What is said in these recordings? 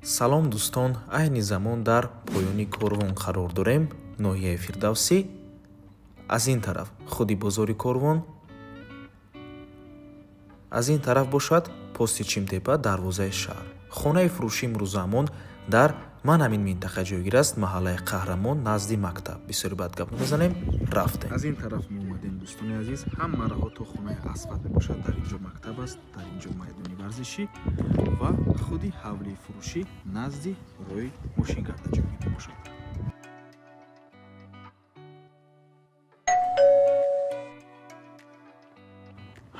Салом, дӯстон! Айни замон дар поёни Корвон қарор дорем, ноҳияи Фирдавсӣ. Аз ин тараф худи бозори Корвон, аз ин тараф бошад пости Чимтепа, дарвозаи шаҳр. Хонаи фурӯшии имрӯзаамон дар ман ҳамин минтақа ҷойгир аст, маҳаллаи Қаҳрамон, назди мактаб. Бисёри баъд гап намезанем, рафтем. Аз ин тараф мо омадем, дӯстони азиз. Ҳама роҳҳо то хонаи асфалт мебошад. Дар ин ҷо мактаб аст, дар ин ҷо майдони варзишӣ ва худи ҳавлии фурӯшӣ назди роҳи мошингарда ҷойгир мебошад.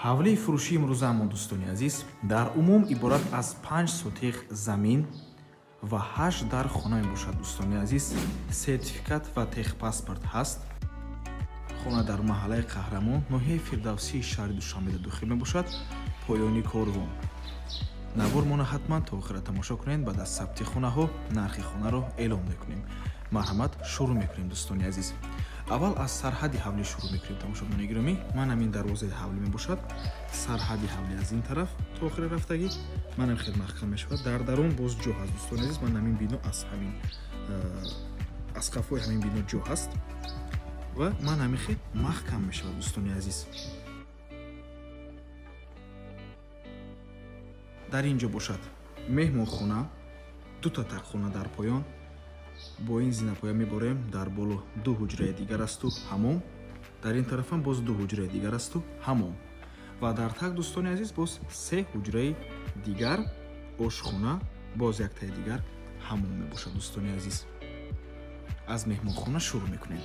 Ҳавлии фурӯшии имрӯзаамон, дӯстони азиз, дар умум иборат аз 5 сотих замин ва ҳашт дар хона мебошад. Дӯстони азиз, сертификат ва техпаспорт ҳаст. Хона дар маҳаллаи Қаҳрамон, ноҳияи Фирдавсии шаҳри Душанбеда дохил мебошад, поёни Корвон. Навормона ҳатман то охира тамошо кунед. Баъд аз сабти хонаҳо нархи хонаро эълон мекунем. Марҳамат, шурӯъ мекунем, дӯстони азиз. Аввал аз сарҳади ҳавлӣ шурӯъ мекунем, тамошобинони гиромӣ. Ман ҳамин дарвозаи ҳавлӣ мебошад. Сарҳади ҳавлӣ аз ин тараф то охира рафтагӣ манам хел маҳкам мешавад. Дар дарун боз ҷо ҳаст, дӯстони азиз. Ман ҳамин бино аз ҳамин аз қафои ҳамин бино ҷо ҳаст ва ман ҳамин хел маҳкам мешавад, дӯстони азиз. Дар ин ҷо бошад меҳмонхона, дута тагхона дар поён. Бо ин зинапоя меборем, дар боло ду ҳуҷраи дигар асту ҳамом. Дар ин тарафам боз ду ҳуҷраи дигар асту ҳамом ва дар таг, дӯстони азиз, боз се ҳуҷраи дигар, ошхона, боз яктаи дигар ҳамом мебошад. Дӯстони азиз, аз меҳмонхона шурӯъ мекунем.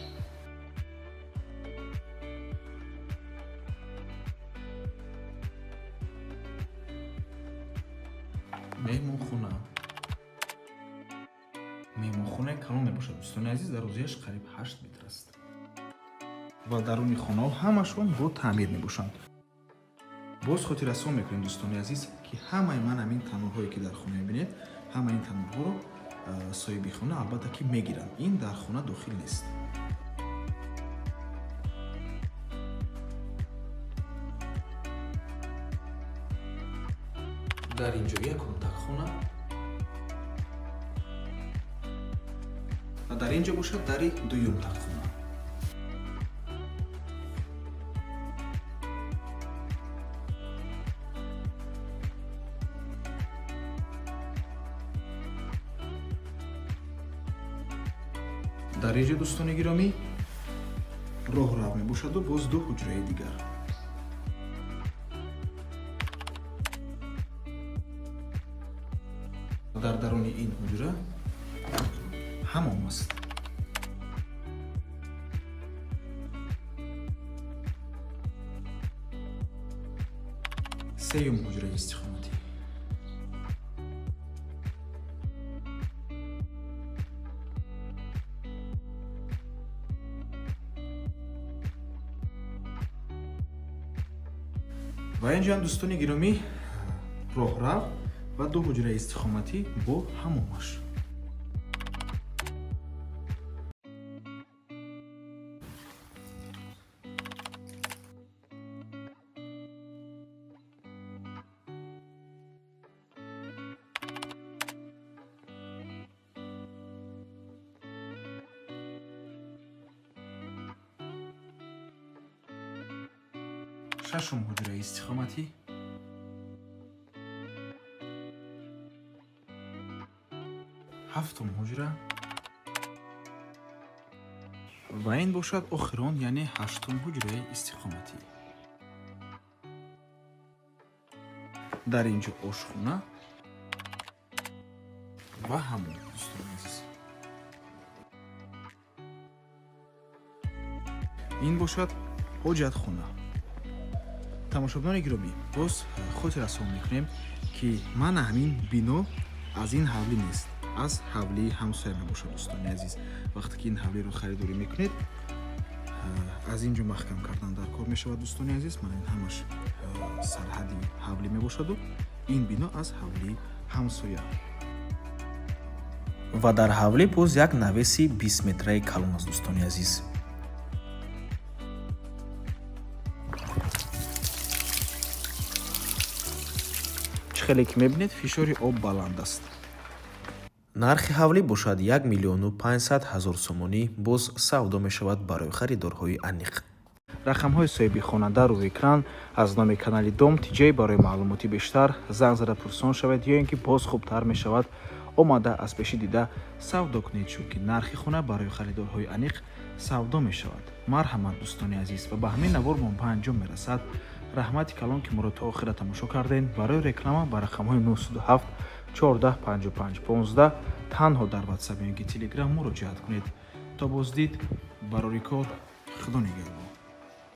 Меҳмонхона, меҳмонхонаи калон мебошад, дӯстони азиз. Дарозияш қариб 8 метр аст ва даруни хонаҳо ҳамашон бо таъмир мебошанд. Боз хотиррасон мекунем, дӯстони азиз, ки ҳамаи ман ҳамин танӯрҳое, ки дар хона мебинед, ҳамаи ин танӯрҳоро соҳиби хона албатта ки мегиранд. Ин дар хона дохил нест. Дар ин ҷо якум тагхона ва дар ин ҷо бошад дари дуюм тагхона. Дар ин ҷо, дӯстони гиромӣ, роҳрав мебошаду боз ду ҳуҷраи дигар. Дар даруни ин ҳуҷра ҳамом аст. Сеюм ҳуҷраи истиқоматӣ. Ва ин ҷоам, дӯстони гиромӣ, роҳрав ва ду ҳуҷраи истиқоматӣ бо ҳамомаш. Шашум ҳуҷраи истиқоматӣ. Ҳафтум ҳуҷра ва ин бошад охирон, яъне ҳаштум ҳуҷраи истиқоматӣ. Дар ин ҷо ошхона ва ҳамом, дӯстони азиз. Ин бошад ҳоҷатхона. Тамошобинони гиромӣ, боз хотиррасон мекунем, ки мана ҳамин бино аз ин ҳавлӣ нест, аз ҳавлии ҳамсоя мебошад. Дӯстони азиз, вақте ки ин ҳавлиро харидорӣ мекунед, аз ин ҷо маҳкам кардан дар кор мешавад. Дӯстони азиз, мана ин ҳамаш сарҳади ҳавлӣ мебошаду ин бино аз ҳавлии ҳамсоя. Ва дар ҳавлӣ боз як навеси 20 метраи калон аст, дӯстони азиз. Чӣ хеле ки мебинед, фишори об баланд аст. Нархи ҳавлӣ бошад 1 500 000 сомонӣ, боз савдо мешавад барои харидорҳои аниқ. Рақамҳои соҳиби хона дар рӯи экран. Аз номи канали Дом Тиҷай барои маълумоти бештар занг зада пурсон шавед ё ин ки боз хубтар мешавад, омада аз пеши дида савдо кунед, чунки нархи хона барои харидорҳои аниқ савдо мешавад. Марҳамат, дӯстони азиз. Ва ба ҳамин навор мо ба анҷом мерасад. Раҳмати калон, ки моро то охира тамошо кардем. Барои реклама ба рақамҳои 907 14 55 15 танҳо дар Ватсап ё ки Телеграм муроҷиат кунед. То боздид, барори кор, Худо нигаҳбон.